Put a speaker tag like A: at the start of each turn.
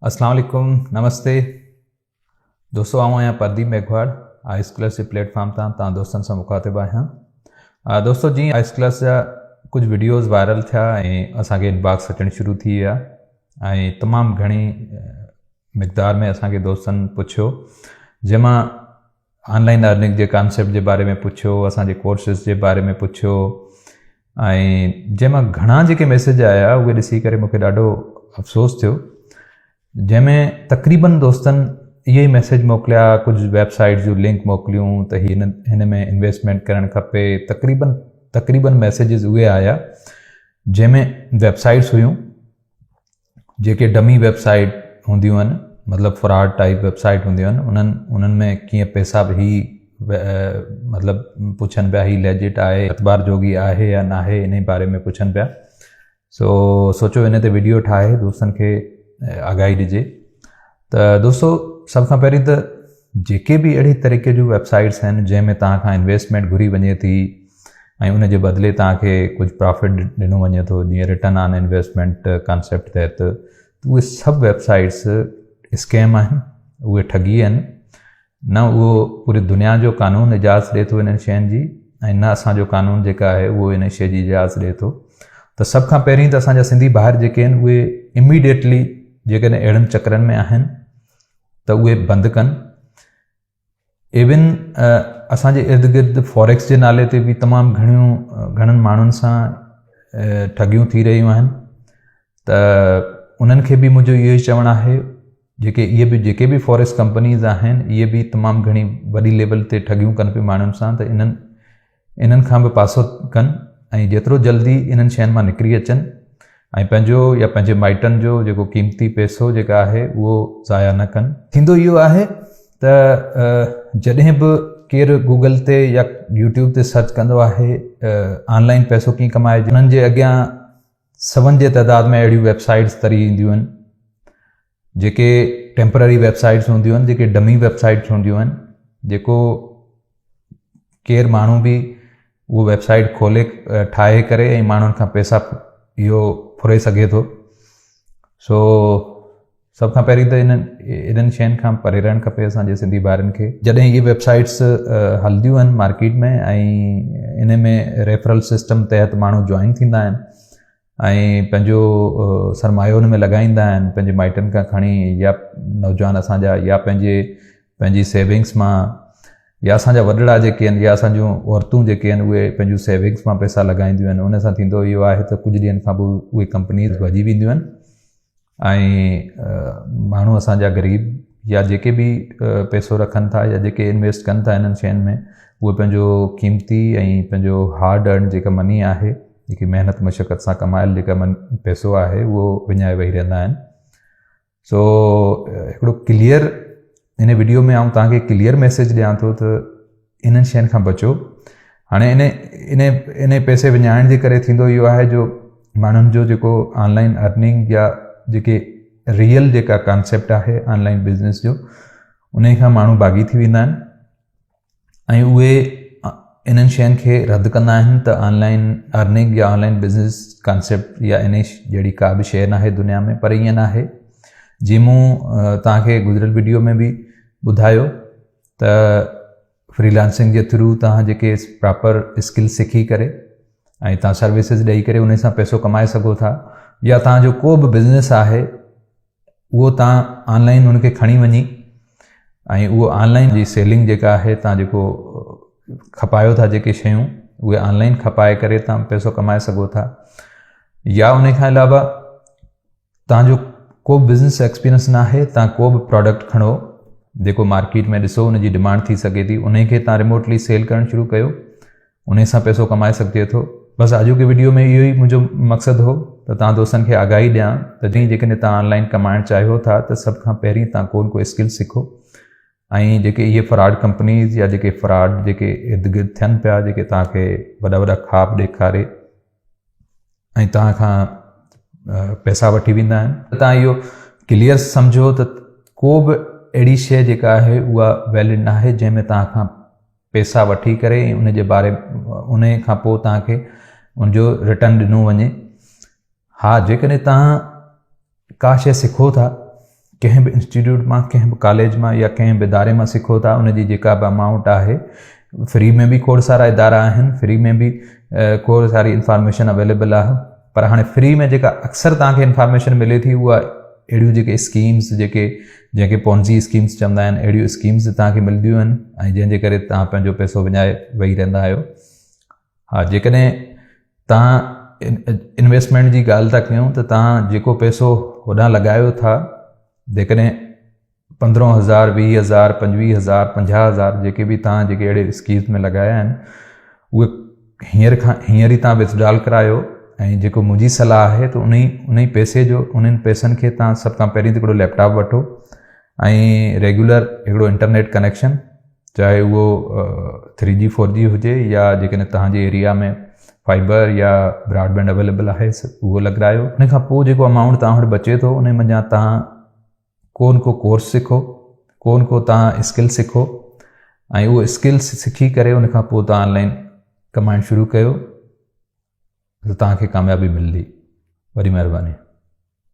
A: اسلام عليڪم نمستي دوستو آئون آهيان پرديپ ميگهواڙ آئس ڪلاس جي پليٽ فارم تان تان دوستن سان مخاطب آهيان دوستو جيئن آئس ڪلاس جا ڪجهه وڊيوز وائرل ٿيا ۽ اسان کي انباڪس اچڻ شروع ٿي ويا ۽ تمام گهڻي مقدار ۾ اسان کي دوستن پڇيو جنهن مان آن لائن ارننگ جي ڪانسيپٽ جي باري ۾ پڇيو اسان جي ڪورسز جي باري ۾ پڇيو ۽ جنهن مان گهڻا جيڪي ميسيج آيا اهي ڏسي ڪري مونکي ڏاڍو افسوس ٿيو جنهن ۾ تقريبن دوستن اهي ئي ميسيج موڪليا ڪجهه ويب سائيٽ جون لنڪ موڪليون ته هي هن ۾ انويسٽمينٽ ڪرڻ کپي تقريبن تقريبن ميسيجز اهي آيا جنهن ۾ ويب سائيٽس هيون جيڪي ڊمي ويب سائيٽ هونديون آهن مطلب فراڊ ٽائپ ويب سائيٽ هونديون آهن انهن انهن ۾ ڪيئن پئسا به هي مطلب پڇن پيا هي ليجٽ آهي اعتبار جوڳي آهي يا ناهي ان باري ۾ پڇن پيا سو سوچو ان تي ويڊيو ٺاهي دوستن کي آگاهي ڏجي ته دوستو سڀ کان پهرين ته جيڪي به اهڙي طريقي جون ويب سائيٽس آهن جنهن ۾ توهان کان انويسٽمينٽ گهري وڃي ٿي ۽ ان جي بدلي توهان کي ڪجهه پرافٽ ڏنو وڃي ٿو جيئن ريٽرن آن انويسٽمينٽ ڪانسيپٽ تحت ته اهي سڀ ويب سائيٽس اسڪيم آهن اهي ٺڳي آهن نه اهو پوري دنيا جو قانون اجازت ڏي ٿو انهن شين جي ۽ نه اسانجو قانون جيڪا آهي اهو ان شي جي اجازت ڏي ٿو ته سڀ کان پهرين ته اسانجا سنڌي ڀائر جيڪي آهن اهي اميڊيٽلي جيڪڏهن اهڙن چڪرن ۾ آهن ته اهي بند ڪن ايون اسان جي ارد گرد فوريڪس جي نالي تي به تمام گهڻيون گهڻن ماڻهن سان ٺڳيون ٿي رهيون آهن ته انهن کي به منهنجو اهو ئي چوڻ آهي جيڪي اهي به جيڪي به فوريڪس ڪمپنيز آهن اهي به تمام گهڻي وڏي ليول تي ٺڳيون ڪن پيون ماڻهن سان ته انهن انهن کان به پاسو ڪن ۽ جيترو جلدي انهن شين مان نڪري اچن ۽ پنهنجو يا پنهنجي مائٽن جو جيڪو قيمتي پئسو جيڪا آهي اهو ضايع نه ڪن. ٿيندو اهو آهي ته جڏهن به ڪير گوگل تي يا يوٽيوب تي سرچ ڪندو آهي آن لائن پئسو ڪيئن ڪمائجي انهن جي اڳيان سون جي تعداد ۾ اهڙيون ويب سائيٽس تري اينديون آهن جيڪي ٽيمپرري ويب سائيٽس هونديون آهن جيڪي ڊمي ويب سائيٽس هونديون آهن جيڪو ڪير ماڻهو به اهو ويب سائيٽ کولي ٺاهي ڪري ۽ ماڻهن کان پئسا اهو ڦري سگهي ٿو سو سڀ کان پهرين ته انهن انهن شين کان پري رهڻ کپي اسانجي سنڌي ڀائرن کي جڏهن اهي ويب سائيٽس هلنديون آهن مارڪيٽ ۾ ۽ ان ۾ ريفرل سسٽم تحت ماڻهو جوائن ٿيندا آهن ۽ پنهنجو سرمايو ان ۾ لڳائيندا آهن پنهنجي مائٽن کان کڻي يا نوجوان اسان جا يا پنهنجي پنهنجي سيونگس مان يا اسان جا وڏڙا جيڪي آهن يا اسان جون عورتون جيڪي آهن اهي پنهنجون سيونگس مان پئسا لڳائينديون آهن ان سان ٿيندو اهو آهي ته ڪجهه ڏينهن کان پوء اهي ڪمپنيز ڀڄي وينديون آهن ۽ ماڻهو اسان جا غريب يا جيڪي به پئسو رکن ٿا يا جيڪي انويسٽ ڪن ٿا انهن شين ۾ اهي پنهنجو قيمتي ۽ پنهنجو هارڊ ارن جيڪا مني آهي جيڪي محنت مشقت سان ڪمايل جيڪا من پئسو آهي اهو وڃائي ويهي رهندا آهن سو هڪڙو ڪليئر ان وڊيو ۾ آئون توهان کي ڪليئر ميسيج ڏيان ٿو ته انهن شين کان بچو هاڻي ان ان ان پئسي وڃائڻ جي ڪري ٿيندو اهو آهي جو ماڻهن جو جيڪو آن لائن ارننگ يا جيڪي ريئل جيڪا ڪانسيپٽ آهي آن لائن بزنس جو ان کان ماڻهو باغي ٿي ويندا آهن ۽ اهي انهن شين کي رد ڪندا آهن ته آن لائن ارننگ يا آن لائن بزنس ڪانسيپٽ يا ان جهڙي ڪا به شيء ناهي دنيا ۾ پر ائين ناهي جي مون توهان کي گذريل وڊيو ۾ به ٻڌايو ته فري لانسنگ جي ٿرو توهان جيڪي پراپر اسڪل سکي ڪري ۽ توهان سروسز ڏئي ڪري ان سان پئسو ڪمائي سگهو ٿا يا توهان جو ڪو به بزنس آهي اهو توهان آن لائن ان کي کڻي وڃي ۽ اهو آن لائن جي سيلنگ جيڪا آهي توهان جيڪو کپايو ٿا جيڪي شيون اهي آن لائن کپائي ڪري توهان پئسو ڪمائي سگهو ٿا يا ان کان علاوه توهان جو ڪو به بزنس ايڪسپيرينس نه آهي توهان ڪو به پراڊڪٽ کڻو جيڪو مارڪيٽ ۾ ڏسو ان جي ڊمانڊ ٿي سگهي ٿي ان کي توهان ريموٽلي سيل ڪرڻ شروع ڪيو ان سان پئسو ڪمائي سگهجي ٿو بس اڄوڪي وڊيو ۾ اهو ئي منهنجو مقصد هو ته توهان دوستن کي آگاهي ڏيان ته جي جيڪڏهن توهان آن لائن ڪمائڻ چاهيو ٿا ته سڀ کان پهرين توهان ڪو نه ڪو اسڪل سکو ۽ جيڪي اهي فراڊ ڪمپنيز يا جيڪي فراڊ جيڪي ارد گرد ٿين پيا جيڪي توهان کي وڏا وڏا خواب ڏيکاري ۽ توهان کان پئسا وٺي ويندا آهن توهان اهو ڪليئر سمجهو ته ڪو به اهڙي شيء جيڪا آهي اها ويلڊ نه آهي جنهن ۾ توهان کان پئسا وٺي ڪري ۽ ان جي باري ان کان پوء توهان کي ان جو ريٽرن ڏنو وڃي ها جيڪڏهن توهان ڪا شيء سکو ٿا، ڪنهن به انسٽيٽيوٽ مان ڪنهن به ڪاليج مان يا ڪنهن به اداري مان سکو ٿا ان جي جيڪا به امائونٽ آهي فري ۾ به کوڙ سارا ادارا آهن فري ۾ به کوڙ ساري انفارميشن اويليبل آهي پر هاڻي فري ۾ جيڪا اڪثر توهان کي انفارميشن ملي ٿي اها اهڙيون جيڪي اسڪيمز جيڪي جنهن کي پونزي اسڪيمز چوندا آهن اهڙيون اسڪيمز توهان کي ملنديون آهن ۽ جنهن جي ڪري توهان پنهنجو پئسو وڃائي ويهي رهندا آهيو ها جيڪڏهن توهان انويسٽمينٽ جي ڳالهه ٿا ڪيون ته توهان جيڪو پئسو هوڏانهن لڳايو ٿا جيڪڏهن 15 هزار 20 هزار 25 هزار 50 هزار جيڪي به توهان جيڪي اهڙي اسڪيمز ۾ لڳايا آهن اهي هينئر کان هينئر ئي توهان وٿڊرال ڪرايو ۽ جيڪو منهنجي صلاح آهي ته انهي انهي پئسي جو انهن پئسن کي توهان سڀ کان پهرين ته هڪڙو ليپٽاپ وٺو ۽ ريگيولر هڪڙو انٽرنيٽ ڪنيڪشن چاهي اهو ٿري جي فور جي هجي يا جيڪڏهن توهان جي ايريا ۾ فائبر يا براڊ بينڊ اويليبل آهي اهو لڳرايو ان کان پوء جيڪو امائونٽ توهان وٽ بچي ٿو ان منجهان توهان ڪو نه ڪو ڪورس سکو ڪو نه ڪو توهان اسڪل سکو ۽ اهو اسڪل سکي ڪري ان کان پوء توهان آنلائن ڪمائڻ شروع ڪيو ته توهان کي ڪاميابي ملندي وڏي مهرباني.